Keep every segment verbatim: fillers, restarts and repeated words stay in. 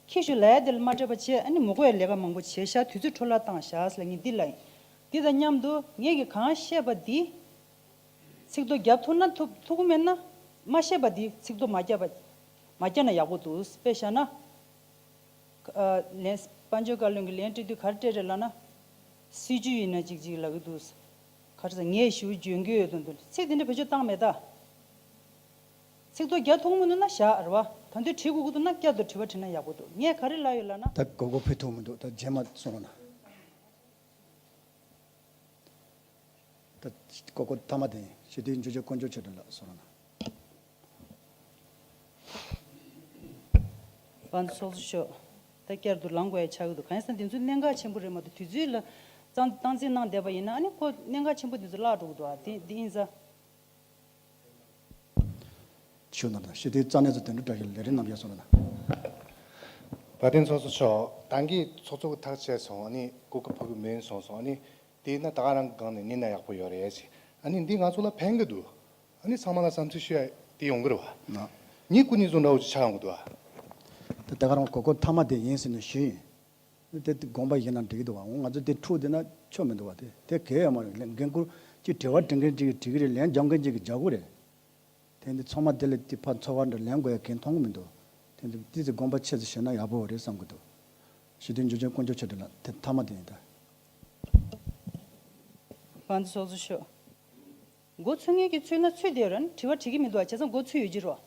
ཁྱི་ཞུ་ལ་ཡ་དེ་ལ་མ་སྤྲད་པ་བྱས། ཨ་ནི་མི་དགོས་ཡ་ལས་ཀ་མང་པོ་བྱས་ཤག་དུས་ཚོད་འཕྲོ་བརླག་བཏང་ཤག་ཟེར་ལ་ངས་འདི་ལབ་ཡིན། འདི་དང་མཉམ་དུ་ངས་ཀྱིས་གང་བཤད་པ་འདི་ཚིག་ཐོ་རྒྱབ་ཐུབ་ན་ཐུབ། ཐུབ་ཀྱི་མེད་ན་མ་བཤད་པ་འདི་ཚིག་ཐོ་མ་རྒྱབ་པ། མ་རྒྱབ་ན་ཡག་པོ་འདུག་དཔེ་བཞག་ན། ཨ། ལན། དཔལ་འབྱོར་བཀའ་བློན་གྱིས་ལན་སྤྲད་དུས་ག་རེ་སྤྲད་རེད་ལབ་ན། སྲིད་ཇུས་ཡིན་ན་ཅིག་ཅིག་ལབ་ཀྱི་འདུག་ག་རེ་ཟེར། ངས་ཞུ་འཇོན་གྱི་ཡོད་དོན་དུ་ཚིག་དེ་འདྲ་བེད་སྤྱོད་བཏང་མེད་ད། ཚིག་ཐོ་རྒྱག་ཐུབ་མི་འདུག་ན་བཞག་རེད་བ། ད་དུང་བྲིས་དགོས་ཀྱི་འདུག་ན་བསྐྱར་དུ་དྲི་བ་དྲིས་ན་ཡག་པོ་འདུག་ངས་ག་རེ་ལབ་ཡོད་ལབ་ན། ད་མགོ་སྐོར་ཕུད་ཐུབ་མི་འདུག་ད་རྗེས་མ་གསུང་རོགས་གནང་། ད་མགོ་སྐོར་མཐའ་མ་དེ་ཡིན། ཞི་བདེའི་འབྱུང་ཆེན་དཀོན་མཆོག་མཆོག་སྒྲོན་ལགས་གསུང་རོགས་གནང་། དཔལ་ཚོགས་གཙོ་མཆོག་ད་བསྐྱར་དུ་ལངས་དགོས་ཡ་ཆགས་ཀྱི་འདུག་གང་ཡིན་ཟེར་ན་འདི་ཚོ་གནད་འགག་ཆེན་པོ་རེད་མ་གཏོགས། དུས་ཚོད་ལ་སྟངས་སྟངས་འཛིན་གནང་བསྡད་པ་ཡིན་ན། ཨ་ནི་ཁོ་གནད་འགག་ཆེན་པོ་འདི་ཚོ་བརླག་འགྲོ་གི་འདུག་ཨ། དེ་འདི་ཡིན་ཙང་། ཞུ་གནང་དང་། ཞི་བདེའི་རྩ་གནད་ཚོ་དོན་གྲུབ་བཀྲ་ཤིས་ལས་རིམ་རྣམ་རྒྱལ་གསུང་རོགས་གནང་། དཔལ་ལྡན་ཚོགས་གཙོ་མཆོག་ད་གིན་ཚོགས་གཙོ་གི་ཐག་བཅད་སོང་། ཨ་ནི་གོ་སྐབས་ཕུལ་གི་མིན་གསུངས་སོང་། ཨ་ནི་དེས་ན་ད་ག་རང་གི་སྒང་ནས་གནས་ན་ཡག་པོ་ཡོད་རེད་ཅེས། ཨ་ནི་འདི་ང་ཚོ་ལ་ཕན་གི་འདུག་ཨ་ནི་ཚང་མ་ལ་བསམ་ཚུལ་ཞུ་ཡ་དེ་ཡོང་གི་རེད་བ། ན། ངའི་སྐུ་ཉིད་བཟོ་འདྲ་བོ་ཅིག་ཆགས་ཡོང་གི་འདུག་ཨ། ད་ད་ག་རང་གོ་སྐབས་མཐའ་མ་དེ་ཡིན་ཟེར་ནས་ཞུས་ཡིན། དེ་དེ་དགོངས་པ་བཞེས་ན་འགྲིག་གི་འདུག་བ། འོ་ང་ཚོ་དེ་འཁྲུག་བསྡད་ན་ཆོ་མི་འདུག་བ། དེ་དེ་གལ་ཡོད་མ་རེད། ལན་འགན་འཁུར་ཅིག་དྲི་བ་དྲི་མཁན་ཅིག་གིས་དྲི་གི་རེད། ལན་རྒྱག་མཁན་ཅིག་གིས་རྒྱག་གི་རེད། དེ་འདི་ཚང་མ་དེ་ལ་དེ་ཕར་ཚོར་བ་འདྲ་ལེན་དགོས་ཡ་གང་མཐོང་གི་མི་འདུག་དེ་འདི་དེ་ཚོ་དགོངས་པ་ཆེ་ཙམ་བཞེས་ན་ཡག་པོ་རེད་བསམ་གི་འདུག་ཞི་བདེའི་འབྱུང་ཆེན་དཀོན་མཆོག་མཆོག་སྒྲོན་ལགས། དེ་མཐའ་མ་དེ་ཡིན་ད། དཔལ་ལྡན་ཚོགས་གཙོ་མཆོག་མགོ་ཚོས་མཁན་གྱིས་ཚོས་ན་ཚོས་བསྡད་ཡོད་རེད། དྲི་བ་དྲི་གི་མི་འདུག་བ། བྱས་ཙང་མགོ་ཚོས་ཡོད་ཀྱི་རེད་བ།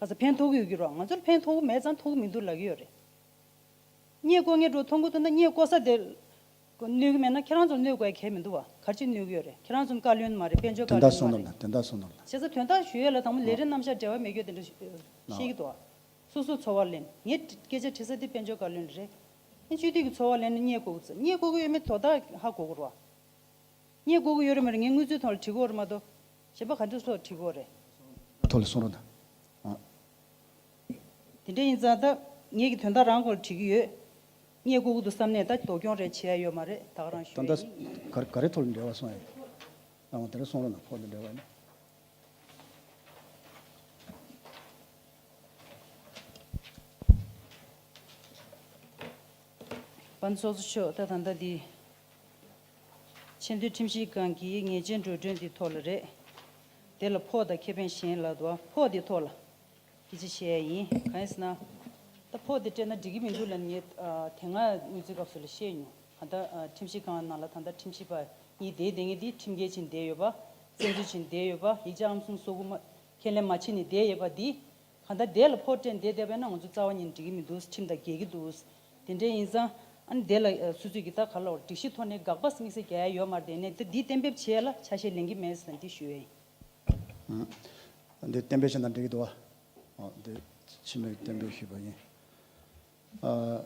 ག་ས་ཕན་ཐོགས་ཀྱི་ཡོད་ཀྱི་རེད་བ། ང་ཚོར་ཕན་ཐོགས་གི་མེད་ཙང་ཐོགས་ཀྱི་མི་འདུག་ལབ་ཀྱི་ཡོད་རེད། གཉེན་བསྐོ་མཁན་འགྲོ་མཐོང་གི་འདུག་ན། གཉེན་བསྐོ་ས་དེ་གནོད་ཀྱི་མེད་ན་ཁྱེད་རང་ཚོར་གནོད་དགོས་ཡ་གལ་མི་འདུག་བ། ག་རེ་བྱས་གནོད་ཀྱི་ཡོད་རེད། ཁྱེད་རང་ཚོ་བཀའ་བློན་མ་རེད། དཔལ་འབྱོར་བཀའ་བློན་མ་རེད། དེ་འདྲ་གསུང་ནོར་ལ། དེ་འདྲ་གསུང་ནོར་ལ། བྱས་ཙང་དོན་དག་ཞུ་ཡས་ལ་དང་པོ་ལས་རིམ་རྣམ་གཞག་འབྲེལ་བ་མེད་རྒྱུ་དེ་འདྲ་ཤེས་ཀྱི་འདུག་བ། སོ་སོ་ཚོར་བ་ལེན། ངས་སྐད་ཆ་དྲི་ས་དེ་དཔལ་འབྱོར་བཀའ་བློན་རེད། ངས་སྤྱི་འཐུས་ཀྱི་ཚོར་བ་ལེན་ནས་གཉེན་བསྐོ་གི་ཚོ། གཉེན་བསྐོ་གི་ཡོད་མེད་དོ་བདག་ཧ་གོ་གི་རེད་བ། གཉེན་བསྐོ་གི་ཡོད་རེད་མ་རེད། ངས་དངུལ་རྩིས་ཐོག་ལ་བྲིས་གི་ཡོད་རེད་མ་གཏོགས། གཞན་པ་ག་འདྲ་སོགས་བྲིས་གི་ཡོད་རེད། ཐོག་ལ་གསུང་རོགས་གནང་། ཨ། དེ་འདྲ་ཡིན་ཙང་ད་ངེད་ཀྱི་དོན་དག་རང་སྐོར་བྲིས་ཀྱི་ཡོད། གཉེན་བསྐོ་གི་འདུག་བསམ་ནས་ད་སྡུག་གྱོང་རེ་བྱེད་ཡ་ཡོད་མ་རེད། ད་ག་རང་ཞུ་ད་ཡ་ད་ཡིན། ག་ག་རེ་ཐོག་ལ་འབྲེལ་བ་སོང་ཡ། ཨ། འོ་དེ་འདྲ་གསུང་རོགས་གནང་། ཕོགས་དང་འབྲེལ་བ་ཡིན། དཔལ་ཚོགས་གཙོ་མཆོག་ད་ད་ལྟ་འདི་ཆེས་མཐོའི་ཁྲིམས་ཞིབ་ཁང་གི་ཉེས་ཅན་འགྲོ་གྲོན་འདི་ཐོག་ལ་རེད། དེ་ལ་ཕོགས་དང་ཁེ་ཕན་གཞན་ལ་དུ་བ། ཕོགས་འདི་ཐོག་ལ་སྐད་ཆ་བཤད་ཡ་ཡིན། གང་ཡིན་ཟེར་ན། ད་ཕོགས་འདི་སྤྲད་ན་འགྲིག་གི་མི་འདུག་ལབ་ནས་ངས་ཨ་དེ་སྔ་དངུལ་རྩིས་སྐབས་སུ་ལ་བཤད་མྱོང་། གང་ལྟར་ཨ་ཁྲིམས་ཞིབ་ཁང་ནང་ལ་ད་ལྟ་ཁྲིམས་ཞིབ་པ་གཉིས་བསྡད་བསྡད་མཁན་འདི་ཁྲིམས་འགལ་ཕྱིན་བསྡད་ཡོད་པ། བཙན་འཛུལ་ཕྱིན་བསྡད་ཡོད་པ། ཡིག་ཆ་ཨང་གསུམ་སོ་དགུ་མ་ཁས་ལེན་མ་བྱས་ནས་བསྡད་ཡོད་པ་འདི། གང་ལྟར་དེ་ལ་ཕོགས་སྤྲད་བསྡད་བསྡད་པ་ཡིན་ན་ང་ཚོ་རྩ་བ་ཉིད་ནས་འགྲིག་གི་མི་འདུག་ཁྲིམས་དང་འགལ་གྱི་འདུག་དེ་འདྲ་ཡིན་ཙང་ཨ་ནི་དེ་ལ་ཨ་སོ་སོས་ཀྱི་ད་ག་ལ་བར་སྒྲིག་གཞི་ཐོག་ནས་དགག་པ་དམིགས་བསལ་རྒྱག་ཡ་ཡོད་མ་རེད། དེ་ནས་ད་འདི་གཏན་འབེབས་བྱས་ལ་ཆ་ཤས་ལེན་གྱི་མེད་ཟེར་འདི་ཞུ་ཡ་ཡིན། ཨ། འདི་གཏན་འབེབས་བྱས་ན་འགྲིག་གི་འདུག་བ། ཨ། འདི་ཕྱི་མིག་གཏན་འབེབས་ཞུས་པ་ཡིན། ཨ།